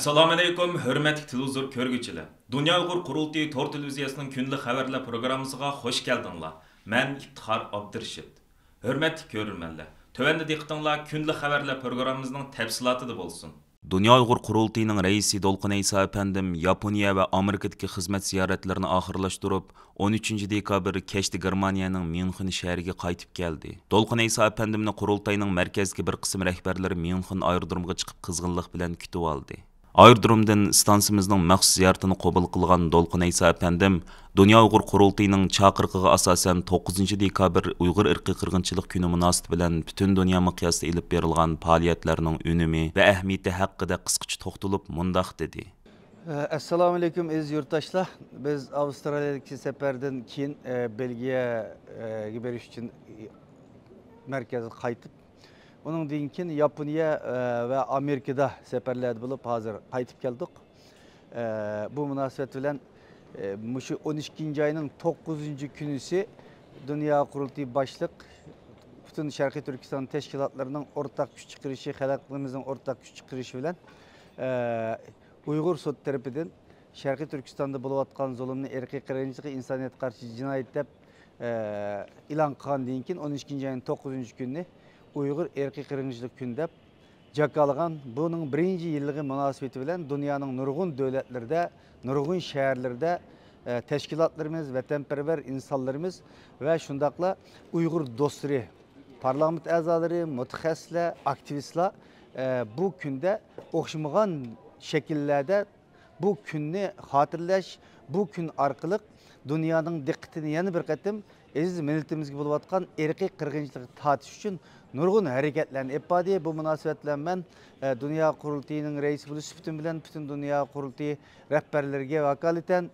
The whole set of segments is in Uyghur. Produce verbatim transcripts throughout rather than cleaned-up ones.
ئەسسالامۇئەلەيكۇم، ھۆرمەتلىك تېلېۋىزور كۆرگۈچىلەر! دۇنيا ئۇيغۇر قۇرۇلتىيى تور تېلېۋىزىيەسىنىڭ كۈندىلىك خەۋەرلەر پروگراممىسىغا خۇش كەلدىڭلار. مەن ئىپتىخار ئابدۇرېشىت. ھۆرمەتلىك كۆرۈرمەنلەر، تۆۋەندە دىققىتىڭلار كۈندىلىك خەۋەرلەر پروگراممىمىزنىڭ تەپسىلاتىدا بولسۇن. دۇنيا ئۇيغۇر قۇرۇلتىيىنىڭ رەئىسى دولقۇن ئەيسا ئەپەندىم ياپونىيە ۋە ئامېرىكىدىكى خىزمەت زىيارەتلىرىنى ئاخىرلاشتۇرۇپ، ئون ئۈچىنچى دېكابىر كەچتە گېرمانىيەنىڭ ميۇنخېن شەھىرىگە قايتىپ كەلدى. دولقۇن ئەيسا ئەپەندىمنى قۇرۇلتاينىڭ مەركەزدىكى بىر قىسىم رەھبەرلىرى ميۇنخېن ئايرودرومىغا چىقىپ قىزغىنلىق بىلەن كۈتۈۋالدى. ئايرودرومدىن ئىستانسىمىزنىڭ مەخسۇس زىيارىتىنى قوبۇل قىلغان دولقۇن ئەيسا ئەپەندىم، دۇنيا ئۇيغۇر قۇرۇلتىيىنىڭ چاقىرىقىغا ئاساسەن، توققۇزىنچى دېكابىر ئۇيغۇر ئىرقىي قىرغىنچىلىق كۈنى مۇناسىۋىتى بىلەن پۈتۈن دۇنيا مىقياسىدا ئېلىپ بېرىلغان پائالىيەتلەرنىڭ ئۈنۈمى ۋە ئەھمىيىتى ھەققىدە قىسقىچە توختىلىپ، مۇنداق دېدى. ئەسسالامۇئەلەيكۇم، ئەزىز يۇرتداشلار! بىز ئاۋسترالىيەدىكى سەپەردىن كېيىن، ئە، بېلگىيەگە بېرىش ئۈچۈن مەركەزگە قايتىپ، ئۇنىڭدىن كېيىن ياپونىيە، ئە، ۋە ئامېرىكىدا سەپەرلەردە بولۇپ، ھازىر قايتىپ كەلدۇق. ئە، بۇ مۇناسىۋەت بىلەن، ئە، مۇشۇ ئون ئىككىنچى ئاينىڭ توققۇزىنچى كۈنىسى دۇنيا قۇرۇلتىيى باشلىق، پۈتۈن شەرقىي تۈركىستان تەشكىلاتلىرىنىڭ ئورتاق كۈچ چىقىرىشى، خەلقىمىزنىڭ ئورتاق كۈچ چىقىرىشى بىلەن، ئە، ئۇيغۇر سوت تەرىپىدىن شەرقىي تۈركىستاندا بولۇۋاتقان زۇلۇمنى، ئىرقىي قىرغىنچىلىقى ئىنسانىيەتكە قارشى جىنايەت دەپ، ئە، ئېلان قىلغاندىن كېيىن، ئون ئىككىنچى ئاينىڭ توققۇزىنچى كۈنىنى ئۇيغۇر ئىرقىي قىرغىنچىلىق كۈنى دەپ جاكارلىغان. بۇنىڭ بىرىنچى يىللىقى مۇناسىۋىتى بىلەن دۇنيانىڭ نۇرغۇن دۆلەتلىرىدە، نۇرغۇن شەھەرلىرىدە، ئە، تەشكىلاتلىرىمىز، ۋەتەنپەرۋەر ئىنسانلىرىمىز ۋە شۇنداقلا ئۇيغۇر دوستلىرى، پارلامېنت ئەزالىرى، مۇتەخەسسىسلەر، ئاكتىۋىستلار، ئە، بۇ كۈندە ئوخشىمىغان شەكىللەردە بۇ كۈننى خاتىرىلەش، بۇ كۈن ئارقىلىق دۇنيانىڭ دىققىتىنى يەنە بىر قېتىم ئەزىز مىللىتىمىزگە بولۇۋاتقان ئىرقىي قىرغىنچىلىققا تارتىش ئۈچۈن نۇرغۇن ھەرىكەتلەرنى ئېلىپ باردى. بۇ مۇناسىۋەت بىلەن مەن، ئە، دۇنيا قۇرۇلتىيىنىڭ رەئىسى بولۇش سۈپىتىم بىلەن پۈتۈن دۇنيا قۇرۇلتىيى رەھبەرلىرىگە ۋاكالىتەن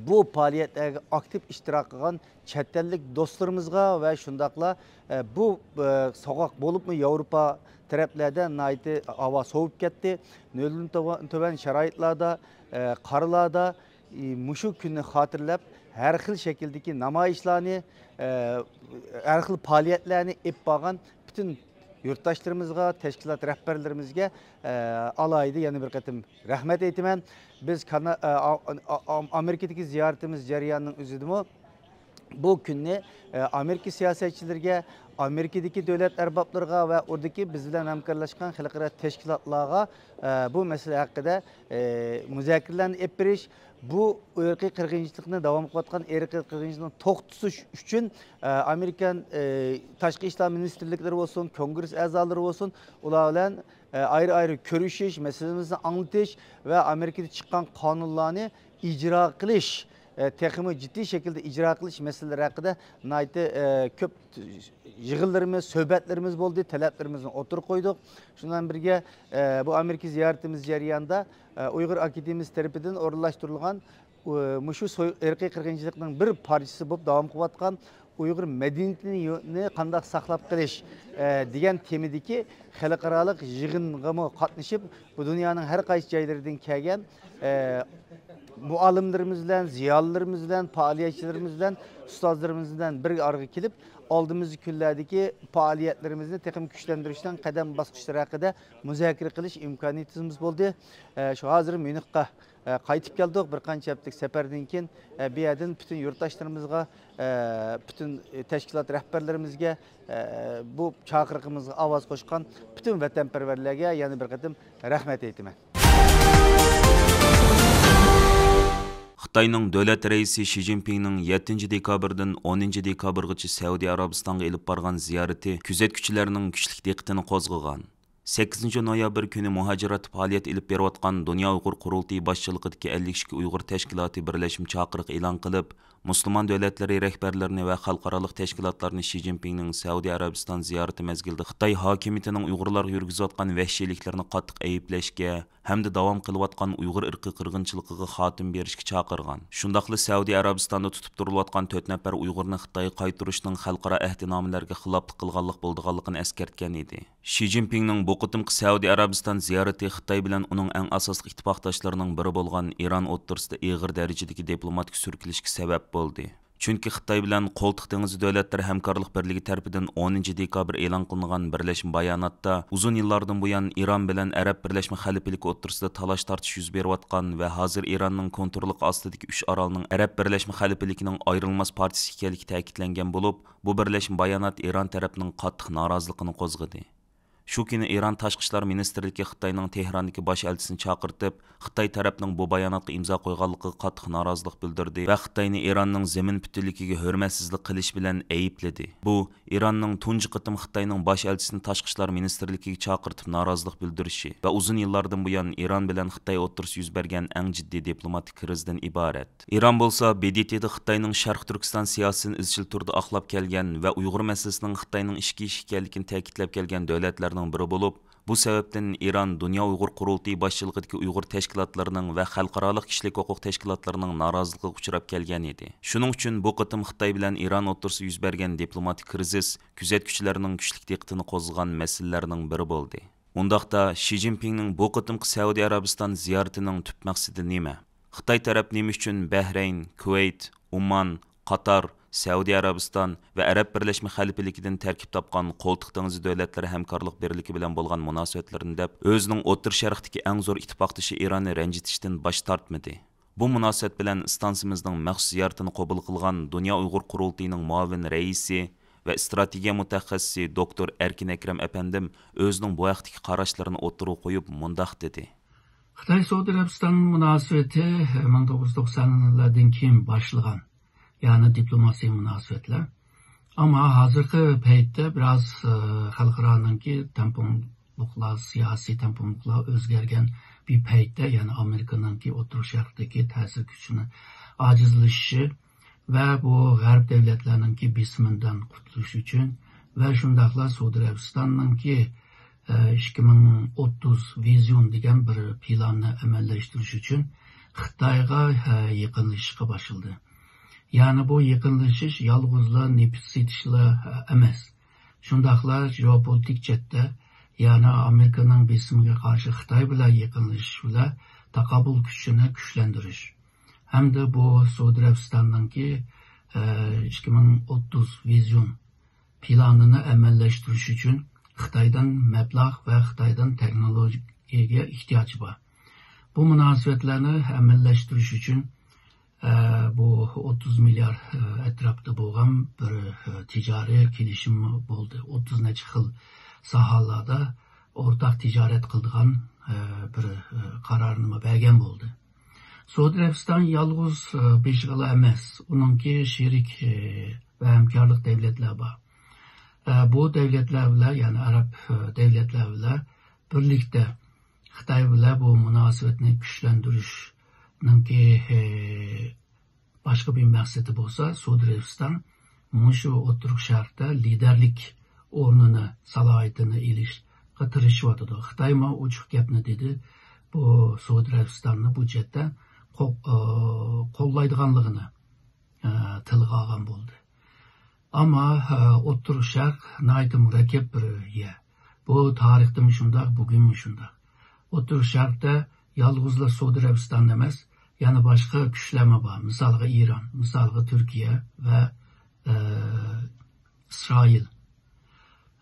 بۇ پائالىيەتلەرگە ئاكتىپ ئىشتىراك قىلغان چەت ئەللىك دوستلىرىمىزغا ۋە شۇنداقلا، ئە، بۇ، ئە، سوغۇق بولۇپمۇ ياۋروپا تەرەپلەردە ناھايىتى ھاۋا سوۋۇپ كەتتى. نۆلدىن تۆۋەن، تۆۋەن شارائىتلاردا، ئە، قارلاردا، ئى، مۇشۇ كۈننى خاتىرىلەپ، ھەر خىل شەكىلدىكى نامايىشلارنى، ئە، ھەر خىل پائالىيەتلەرنى ئېلىپ بارغان پۈتۈن يۇرتداشلىرىمىزغا، تەشكىلات رەھبەرلىرىمىزگە، ئە، ئالاھىدە يەنە بىر قېتىم رەھمەت ئېيتىمەن. بىز كانا-، ئە، ئا-، ئا-، ئا-، ئامېرىكىدىكى زىيارىتىمىز جەريانىنىڭ ئۆزىدىمۇ بۇ كۈننى، ئە، ئامېرىكا سىياسەتچىلىرىگە، ئامېرىكىدىكى دۆلەت ئەربابلىرىغا ۋە ئۇردىكى بىز بىلەن ھەمكارلاشقان خەلقئارا تەشكىلاتلارغا، ئە، بۇ مەسىلە ھەققىدە، ئە، مۇزاكىرىلەرنى ئېلىپ بېرىش، بۇ ئىرقىي قىرغىنچىلىقنى داۋام قىلىۋاتقان ئىرقىي قىرغىنچىلىقنى توختىتىش ئۈچۈن، ئە، ئامېرىكان، ئە، تاشقى ئىشلار مىنىستىرلىكلىرى بولسۇن، كونگرېس ئەزالىرى بولسۇن، ئۇلار بىلەن، ئە، ئايرى-ئايرى كۆرۈشۈش، مەسىلىمىزنى ئاڭلىتىش ۋە ئامېرىكىدا چىققان قانۇنلارنى ئىجرا قىلىش، ئە، تېخىمۇ جىددىي شەكىلدە ئىجرا قىلىش مەسىلىلىرى ھەققىدە ناھايىتى، ئە، كۆپ يىغىنلىرىمىز، سۆھبەتلىرىمىز بولدى، تەلەپلىرىمىزنى ئوتتۇرىغا قويدۇق. شۇنىڭ بىلەن بىرگە، ئە، بۇ ئامېرىكا زىيارىتىمىز جەريانىدا، ئە، ئۇيغۇر ئاكادېمىيىسى تەرىپىدىن ئورۇنلاشتۇرۇلغان ئۇ، مۇشۇ سوي-، ئىرقىي قىرغىنچىلىقنىڭ بىر پارچىسى بولۇپ داۋام قىلىۋاتقان ئۇيغۇر مەدەنىيىتىنى يو-، نى قانداق ساقلاپ قېلىش، ئە، دېگەن تېمىدىكى خەلقئارالىق يىغىنغىمۇ قاتنىشىپ، بۇ دۇنيانىڭ ھەر قايسى جايلىرىدىن كەلگەن، ئە، مۇئەللىملىرىمىز بىلەن، زىيالىيلىرىمىز بىلەن، پائالىيەتچىلىرىمىز بىلەن، ئۇستازلىرىمىز بىلەن بىر ئارىغا كېلىپ، ئالدىمىزدىكى كۈنلەردىكى پائالىيەتلىرىمىزنى تېخىمۇ كۈچلەندۈرۈشنىڭ قەدەم باسقۇچلىرى ھەققىدە مۇزاكىرە قىلىش ئىمكانىيىتىمىز بولدى. ئە، شۇ ھازىر ميۇنخقا ئە، قايتىپ كەلدۇق. بىر قانچە ھەپتىلىك سەپەردىن كېيىن، ئە، بۇ يەردىن پۈتۈن يۇرتداشلىرىمىزغا، ئە، پۈتۈن، ئە، تەشكىلات رەھبەرلىرىمىزگە، ئە، بۇ چاقىرىقىمىزغا ئاۋاز قوشقان پۈتۈن ۋەتەنپەرۋەرلەرگە يەنە بىر قېتىم رەھمەت ئېيتىمەن. خىتاينىڭ دۆلەت رەئىسى شى جىنپىڭنىڭ يەتتىنچى دېكابىردىن ئونىنچى دېكابىرغىچە سەئۇدى ئەرەبىستانغا ئېلىپ بارغان زىيارىتى كۆزەتكۈچىلەرنىڭ كۈچلۈك دىققىتىنى قوزغىغان. سەككىزىنچى نويابىر كۈنى مۇھاجىراتتا پائالىيەت ئېلىپ بېرىۋاتقان دۇنيا ئۇيغۇر قۇرۇلتىيى باشچىلىقىدىكى ئەللىك ئىككى ئۇيغۇر تەشكىلاتى بىرلەشمە چاقىرىق ئېلان قىلىپ، مۇسۇلمان دۆلەتلىرى رەھبەرلىرىنى ۋە خەلقئارالىق تەشكىلاتلارنى شى جىنپىڭنىڭ سەئۇدى ئەرەبىستان زىيارىتى مەزگىلىدە خىتاي ھاكىمىيىتىنىڭ ئۇيغۇرلارغا يۈرگۈزۈۋاتقان ۋەھشىيلىكلىرىنى قاتتىق ئەيىبلەشكە ھەمدە داۋام قىلىۋاتقان ئۇيغۇر ئىرقىي قىرغىنچىلىقىغا خاتىمە بېرىشكە چاقىرغان. شۇنداقلا سەئۇدى ئەرەبىستاندا تۇتۇپ تۇرۇلۇۋاتقان تۆت نەپەر ئۇيغۇرنى خىتايغا قايتۇرۇشنىڭ خەلقئارا ئەھدىنامىلەرگە خىلاپلىق قىلغانلىق بولىدىغانلىقىنى ئەسكەرتكەن ئىدى. شى جىنپىڭنىڭ بۇ قېتىمقى سەئۇدى ئەرەبىستان زىيارىتى خىتاي بىلەن ئۇنىڭ ئەڭ ئاساسلىق ئىتتىپاقداشلىرىنىڭ بىرى بولغان ئىران ئوتتۇرىسىدا ئېغىر دەرىجىدىكى دىپلوماتىك سۈركىلىشكە سەۋەب بولدى. چۈنكى خىتاي بىلەن قولتۇق دېڭىزى دۆلەتلىرى ھەمكارلىق بىرلىكى تەرىپىدىن ئونىنچى دېكابىر ئېلان قىلىنغان بىرلەشمە باياناتتا، ئۇزۇن يىللاردىن بۇيان ئىران بىلەن ئەرەب بىرلەشمە خەلىپىلىكى ئوتتۇرىسىدا تالاش-تارتىش يۈز بېرىۋاتقان ۋە ھازىر ئىراننىڭ كونتروللۇقى ئاستىدىكى ئۈچ ئارالنىڭ ئەرەب بىرلەشمە خەلىپىلىكىنىڭ ئايرىلماس پارچىسى ئىكەنلىكى تەكىتلەنگەن بولۇپ، بۇ بىرلەشمە بايانات ئىران تەرەپنىڭ قاتتىق نارازىلىقىنى قوزغىدى. شۇ كۈنى ئىران تاشقى ئىشلار مىنىستىرلىكى خىتاينىڭ تېھراندىكى باش ئەلچىسىنى چاقىرتىپ، خىتاي تەرەپنىڭ بۇ باياناتقا ئىمزا قويغانلىقىغا قاتتىق نارازىلىق بىلدۈردى ۋە خىتاينى ئىراننىڭ زېمىن پۈتۈنلۈكىگە ھۆرمەتسىزلىك قىلىش بىلەن ئەيىبلىدى. بۇ ئىراننىڭ تۇنجى قېتىم خىتاينىڭ باش ئەلچىسىنى تاشقى ئىشلار مىنىستىرلىكىگە چاقىرتىپ نارازىلىق بىلدۈرۈشى ۋە ئۇزۇن يىللاردىن بۇيان ئىران بىلەن خىتاي ئوتتۇرىسىدا يۈز بەرگەن ئەڭ جىددىي دىپلوماتىك كىرىزدىن ئىبارەت. ئىران بولسا ب د ت دا خىتاينىڭ شەرقىي تۈركىستان سىياسىتىنى ئىزچىل تۈردە ئاقلاپ كەلگەن ۋە ئۇيغۇر مەسىلىسىنىڭ خىتاينىڭ ئىچكى ئىشى ئىكەنلىكىنى تەكىتلەپ كەلگەن دۆلەتلەرنىڭ بىرى بولۇپ، بۇ سەۋەبتىن ئىران دۇنيا ئۇيغۇر قۇرۇلتىيى باشچىلىقىدىكى ئۇيغۇر تەشكىلاتلىرىنىڭ ۋە خەلقئارالىق كىشىلىك ھوقۇق تەشكىلاتلىرىنىڭ نارازىلىقىغا ئۇچراپ كەلگەن ئىدى. شۇنىڭ ئۈچۈن بۇ قېتىم خىتاي بىلەن ئىران ئوتتۇرىسىدا يۈز بەرگەن دىپلوماتىك كىرىزىس كۆزەتكۈچىلەرنىڭ كۈچلۈك دىققىتىنى قوزغىغان مەسىلىلەرنىڭ بىرى بولدى. ئۇنداقتا، شى جىنپىڭنىڭ بۇ قېتىمقى سەئۇدى ئەرەبىستان زىيارىتىنىڭ تۈپ مەقسىتى نېمە؟ خىتاي تەرەپ نېمە ئۈچۈن بەھرەين، كۇۋەيت، ئومان، قاتار، سەئۇدى ئەرەبىستان ۋە ئەرەب بىرلەشمە خەلىپىلىكىدىن تەركىب تاپقان قولتۇق دېڭىزى دۆلەتلىرى ھەمكارلىق بىرلىكى بىلەن بولغان مۇناسىۋەتلىرىنى دەپ، ئۆزىنىڭ ئوتتۇرا شەرقتىكى ئەڭ زور ئىتتىپاقدىشى ئىراننى رەنجىتىشتىن باش تارتمىدى. بۇ مۇناسىۋەت بىلەن ئىستانسىمىزنىڭ مەخسۇس زىيارىتىنى قوبۇل قىلغان دۇنيا ئۇيغۇر قۇرۇلتىيىنىڭ مۇئاۋىن رەئىسى ۋە ئىستراتېگىيە مۇتەخەسسىسى دوكتور ئەركىن ئەكرەم ئەپەندىم ئۆزىنىڭ بۇ ھەقتىكى قاراشلىرىنى ئوتتۇرىغا قويۇپ، مۇنداق دېدى. خىتاي سودا ئەرەبىستان مۇناسىۋىتى مىڭ توققۇز يۈز توقسانىنچى يىللاردىن كېيىن باشلىغان، يەنى دىپلوماسىيە مۇناسىۋەتلەر. ئەمما ھازىرقى پەيتتە بىراز، ئە، خەلقئارانىڭكى تەڭپۇڭلۇقلار، سىياسىي تەڭپۇڭلۇقلار ئۆزگەرگەن بىر پەيتتە، يەنى ئامېرىكىنىڭكى ئوتتۇرا شەرقتىكى تەسىر كۈچىنى ئاجىزلىشىشى ۋە بۇ غەرب دۆلەتلەرنىڭكى بېسىمىدىن قۇتۇلۇش ئۈچۈن ۋە شۇنداقلا سودا ئەرەبىستاننىڭكى، ئە، ئىككى مىڭ ئوتتۇز ۋىزيون دېگەن بىر پىلاننى ئەمەلىيلەشتۈرۈش ئۈچۈن خىتايغا، ئە، يېقىنلىشىشقا باشلىدى. يەنى بۇ يېقىنلىشىش يالغۇزلا نېفىت سېتىشلا، ئە، ئەمەس. شۇنداقلا ژېئوپولىتىك جەھەتتە، يەنى ئامېرىكىنىڭ بېسىمىگە قارشى خىتاي بىلەن يېقىنلىشىش بىلەن تاقابىل كۈچىنى كۈچلەندۈرۈش ھەمدە بۇ سودا ئەرەبىستاننىڭكى، ئە، ئىككى مىڭ ئوتتۇز ۋىزيون پىلانىنى ئەمەلىيلەشتۈرۈش ئۈچۈن خىتايدىن مەبلەغ ۋە خىتايدىن تېخنولوگىيەگە ئېھتىياجى بار. بۇ مۇناسىۋەتلەرنى ئەمەلىيلەشتۈرۈش ئۈچۈن، ئە، بۇ ئوتتۇز مىليار، ئە، ئەتراپىدا بولغان بىر، ئە، تىجارىي كېلىشىم بولدى. ئوتتۇز نەچچە خىل ساھەلەردە ئورتاق تىجارەت قىلىدىغان، ئە، بىر، ئە، قارارنامە بەرگەن بولدى. سودا ئەرەبىستان يالغۇز، ئە، بېشىغىلا ئەمەس، ئۇنىڭكى شېرىك، ئە، ۋە ھەمكارلىق دۆلەتلەر بار. ئە، بۇ دۆلەتلەر بىلەن، يەنى ئەرەب، ئە، دۆلەتلەر بىلەن بىرلىكتە خىتاي بىلەن بۇ مۇناسىۋەتنى كۈچلەندۈرۈشنىڭكى، ئە، باشقا بىر مەقسىتى بولسا، سودا ئەرەبىستان مۇشۇ ئوتتۇرا شەرقتە لىدەرلىك ئورنىنى، سالاھىيىتىنى ئېلىشقا تىرىشىۋاتىدۇ. خىتايمۇ ئوچۇق گەپنى دېدى، بۇ سودا ئەرەبىستاننى بۇ جەھەتتە قو-، ئى، قوللايدىغانلىقىنى، ئى، تىلغا ئالغان بولدى. ئەمما، ئى، ئوتتۇرا شەرق ناھايىتى مۇرەككەپ بىر يەر. بۇ تارىختىمۇ شۇنداق، بۈگۈنمۇ شۇنداق. ئوتتۇرا شەرقتە يالغۇزلا سودا ئەرەبىستان ئەمەس، يەنە باشقا كۈچلەرمۇ بار. مىسالغا ئىران، مىسالغا تۈركىيە ۋە، ئە، ئىسرائىل.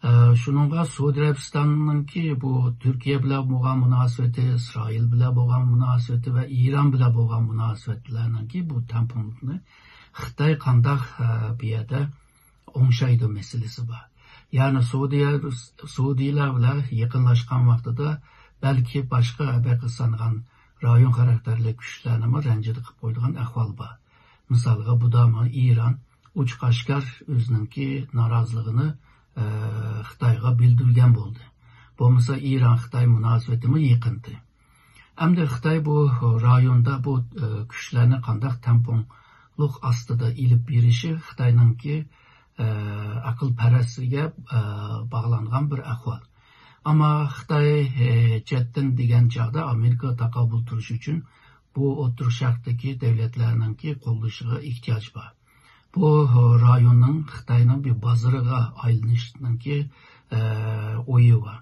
ئە، شۇنىڭغا سودا ئەرەبىستاننىڭكى بۇ تۈركىيە بىلەن بولغان مۇناسىۋىتى، ئىسرائىل بىلەن بولغان مۇناسىۋىتى ۋە ئىران بىلەن بولغان مۇناسىۋەتلەرنىڭكى بۇ تەڭپۇڭلۇقنى خىتاي قانداق، ئە، بۇ يەردە ئوڭشايدۇ مەسىلىسى بار. يەنى سعودىيە، سعودىيلار بىلەن يېقىنلاشقان ۋاقتىدا بەلكى باشقا ئەبەقە سانغان رايون خاراكتېرلىك كۈچلەرنىمۇ رەنجىدە قىلىپ قويىدىغان ئەھۋال بار. مىسالغا، بۇدامۇ ئىران ئوچۇق ئاشكار ئۆزىنىڭكى نارازىلىقىنى، ئە، خىتايغا بىلدۈرگەن بولدى. بولمىسا ئىران خىتاي مۇناسىۋىتىمۇ يېقىندى. ئەمدى خىتاي بۇ رايوندا بۇ، ئە، كۈچلەرنى قانداق تەڭپۇڭلۇق ئاستىدا ئېلىپ بېرىشى خىتاينىڭكى، ئە، ئەقىل پەرەسىگە، ئە، باغلانغان بىر ئەھۋال. ئەمما خىتاي، ئە، چەتتىن دېگەن چاغدا ئامېرىكا تاقابىل تۇرۇش ئۈچۈن بۇ ئوتتۇرا شەرقتىكى دۆلەتلەرنىڭكى قوللىشىغا ئېھتىياج بار. بۇ رايوننىڭ خىتاينىڭ بىر بازىرىغا ئايلىنىشىنىڭكى، ئە، ئويى بار.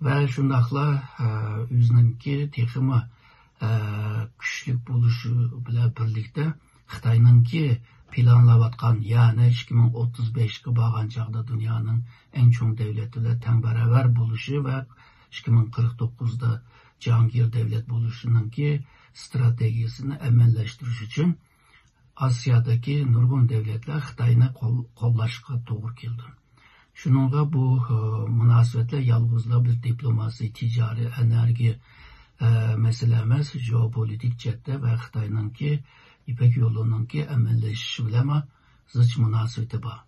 ۋە شۇنداقلا، ئە، ئۆزىنىڭكى تېخىمۇ، ئە، كۈچلۈك بولۇشى بىلەن بىرلىكتە خىتاينىڭكى پىلانلاۋاتقان، يەنى ئىككى مىڭ ئوتتۇز بەشكە بارغان چاغدا دۇنيانىڭ ئەڭ چوڭ دۆلىتى بىلەن تەڭ باراۋەر بولۇشى ۋە ئىككى مىڭ قىرىق توققۇزدا جاھانگىر دۆلەت بولۇشىنىڭكى ئىستراتېگىيىسىنى ئەمەلىيلەشتۈرۈش ئۈچۈن ئاسىيادىكى نۇرغۇن دۆلەتلەر خىتاينى قول-، قوللاشقا توغرا كېلىدۇ. شۇنىڭغا بۇ، ئە، مۇناسىۋەتلەر يالغۇزلا بىر دىپلوماسىي، تىجارىي، ئېنېرگىيە، ئە، مەسىلە ئەمەس، جېئوپولىتىك جەھەتتە ۋە خىتاينىڭكى يىپەك يولىنىڭكى ئەمەلىيلىشىشى بىلەنمۇ زىچ مۇناسىۋىتى بار.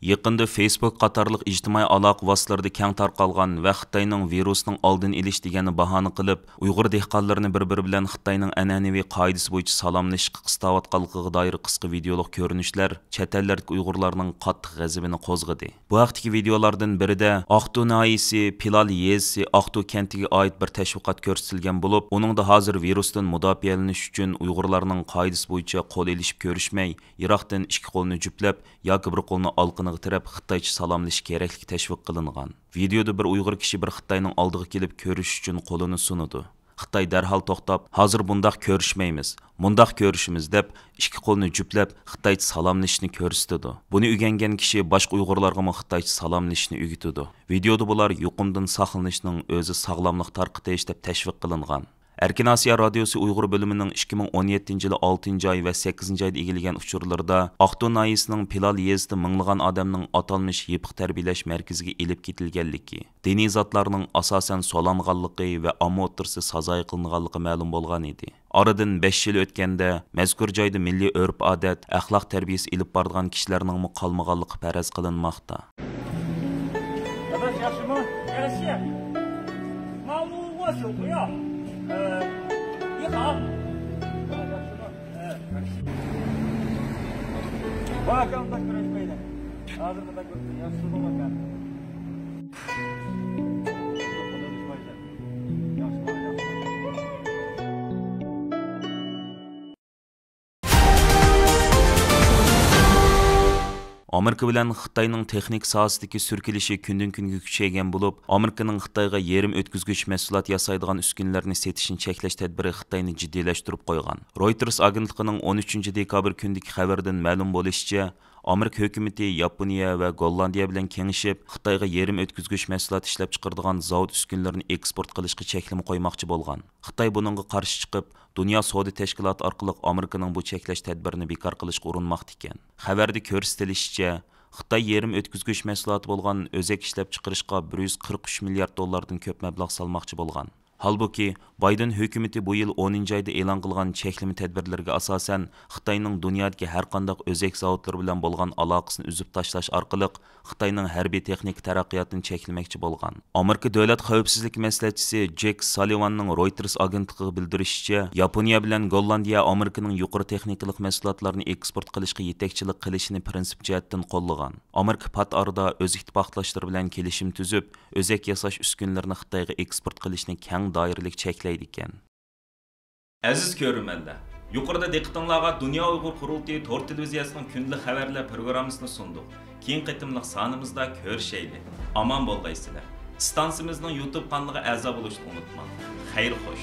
يېقىندا فېيسبۇك قاتارلىق ئىجتىمائىي ئالاقە ۋاسىتىلىرىدە كەڭ تارقالغان ۋە خىتاينىڭ ۋىرۇسنىڭ ئالدىنى ئېلىش دېگەننى باھانە قىلىپ، ئۇيغۇر دېھقانلىرىنى بىر-بىرى بىلەن خىتاينىڭ ئەنئەنىۋى قائىدىسى بويىچە سالاملىشىشقا قىستاۋاتقانلىقىغا دائىر قىسقا ۋىدېئولۇق كۆرۈنۈشلەر چەت ئەللەردىكى ئۇيغۇرلارنىڭ قاتتىق غەزىپىنى قوزغىدى. بۇ ھەقتىكى ۋىدېئولاردىن بىرىدە ئاقتۇ ناھىيەسى پىلال يېزىسى ئاقتۇ كەنتىگە ئائىت بىر تەشۋىقات كۆرسىتىلگەن بولۇپ، ئۇنىڭدا ھازىر ۋىرۇستىن مۇداپىئەلىنىش ئۈچۈن ئۇيغۇرلارنىڭ قائىدىسى بويىچە قول ئېلىشىپ كۆرۈشمەي، يىراقتىن ئىككى قولنى جۈپلەپ ياكى بىر قولنى ئالىقىنىغا تىرەپ خىتايچە سالاملىشىش كېرەكلىكى تەشۋىق قىلىنغان. ۋىدېئودا بىر ئۇيغۇر كىشى بىر خىتاينىڭ ئالدىغا كېلىپ كۆرۈشۈش ئۈچۈن قولىنى سۇنىدۇ. خىتاي دەرھال توختاپ، ھازىر بۇنداق كۆرۈشمەيمىز، مۇنداق كۆرۈشىمىز دەپ ئىككى قولىنى جۈپلەپ خىتايچە سالاملىشىشنى كۆرسىتىدۇ. بۇنى ئۆگەنگەن كىشى باشقا ئۇيغۇرلارغىمۇ خىتايچە سالاملىشىشنى ئۆگىتىدۇ. ۋىدېئودا بۇلار يۇقۇمدىن ساقلىنىشنىڭ ئۆزى ساغلاملىق تارقىتىش دەپ تەشۋىق قىلىنغان. ئەركىن ئاسىيا رادىيوسى ئۇيغۇر بۆلۈمىنىڭ ئىككى مىڭ ئون يەتتىنچى يىلى ئالتىنچى ئاي ۋە سەككىزىنچى ئايدا ئىگىلىگەن ئۇچۇرلىرىدا ئاقتۇ ناھىيەسىنىڭ پىلال يېزىسىدا مىڭلىغان ئادەمنىڭ ئاتالمىش يېپىق تەربىيەلەش مەركىزىگە ئېلىپ كېتىلگەنلىكى، دىنىي زاتلارنىڭ ئاساسەن سولانغانلىقى ۋە ئامما ئوتتۇرىسىدا سازايى قىلىنغانلىقى مەلۇم بولغان ئىدى. ئارىدىن بەش يىل ئۆتكەندە، مەزكۇر جايدا مىللىي ئۆرپ-ئادەت، ئەخلاق تەربىيەسى ئېلىپ بارىدىغان كىشىلەرنىڭمۇ قالمىغانلىقى پەرەز قىلىنماقتا. داداش، ياخشىمۇ؟ ياخشى. ماۋۇ سوقۇيا. ئە، يىقا. ياخشىمۇ؟ ئە، ياخشى. بۇ ئاكام دا كۆرۈشمەيدۇ. ھازىر مۇنداق كۆرۈشتى. ياخشى تۇردۇڭ ئاكا. ئامېرىكا بىلەن خىتاينىڭ تېخنىكا ساھەسىدىكى سۈركىلىشى كۈندىن-كۈنگە كۈچەيگەن بولۇپ، ئامېرىكىنىڭ خىتايغا يېرىم ئۆتكۈزگۈچ مەھسۇلات ياسايدىغان ئۈسكۈنىلەرنى سېتىشنى چەكلەش تەدبىرى خىتاينى جىددىيلەشتۈرۈپ قويغان. رويتېرس ئاگېنتلىقىنىڭ ئون ئۈچىنچى دېكابىر كۈنىدىكى خەۋىرىدىن مەلۇم بولۇشىچە، ئامېرىكا ھۆكۈمىتى ياپونىيە ۋە گوللاندىيە بىلەن كېڭىشىپ، خىتايغا يېرىم ئۆتكۈزگۈچ مەھسۇلات ئىشلەپچىقىرىدىغان زاۋۇت ئۈسكۈنىلىرىنى ئېكسپورت قىلىشقا چەكلىمە قويماقچى بولغان. خىتاي بۇنىڭغا قارشى چىقىپ، دۇنيا سودا تەشكىلاتى ئارقىلىق ئامېرىكىنىڭ بۇ چەكلەش تەدبىرىنى بىكار قىلىشقا ئۇرۇنماقتا ئىكەن. خەۋەردە كۆرسىتىلىشىچە، خىتاي يېرىم ئۆتكۈزگۈچ مەھسۇلاتى بولغان ئۆزەك ئىشلەپچىقىرىشقا بىر يۈز قىرىق ئۈچ مىليارد دوللاردىن كۆپ مەبلەغ سالماقچى بولغان. ھالبۇكى، بايدېن ھۆكۈمىتى بۇ يىل ئونىنچى ئايدا ئېلان قىلغان چەكلىمە تەدبىرلىرىگە ئاساسەن، خىتاينىڭ دۇنيادىكى ھەرقانداق ئۆزەك زاۋۇتلىرى بىلەن بولغان ئالاقىسىنى ئۈزۈپ تاشلاش ئارقىلىق، خىتاينىڭ ھەربىي تېخنىكا تەرەققىياتىنى چەكلىمەكچى بولغان. ئامېرىكا دۆلەت خەۋپسىزلىك مەسلىھەتچىسى جېك سالىۋاننىڭ رويتېرس ئاگېنتلىقىغا بىلدۈرۈشىچە، ياپونىيە بىلەن گوللاندىيە ئامېرىكىنىڭ يۇقىرى تېخنىكىلىق مەھسۇلاتلارنى ئېكسپورت قىلىشقا يېتەكچىلىك قىلىشىنى پىرىنسىپ جەھەتتىن قوللىغان. ئامېرىكا پات ئارىدا ئۆز ئىتتىپاقداشلىرى بىلەن كېلىشىم تۈزۈپ، ئۆزەك ياساش ئۈسكۈنىلىرىنى خىتايغا ئېكسپورت قىلىشنى كەڭ دائىرىلىك چەكلەيدىكەن. ئەزىز كۆرۈرمەنلەر، يۇقىرىدا دىققىتىڭلارغا دۇنيا ئۇيغۇر قۇرۇلتىيى تور تېلېۋىزىيەسىنىڭ كۈندىلىك خەۋەرلەر پروگراممىسىنى سۇندۇق. كېيىنكى قېتىملىق سانىمىزدا كۆرۈشەيلى. ئامان بولغايسىلەر. ئىستانسىمىزنىڭ يۇتۇب قانىلىغا ئەزا بولۇشنى ئۇنتۇماڭ. خەير خوش.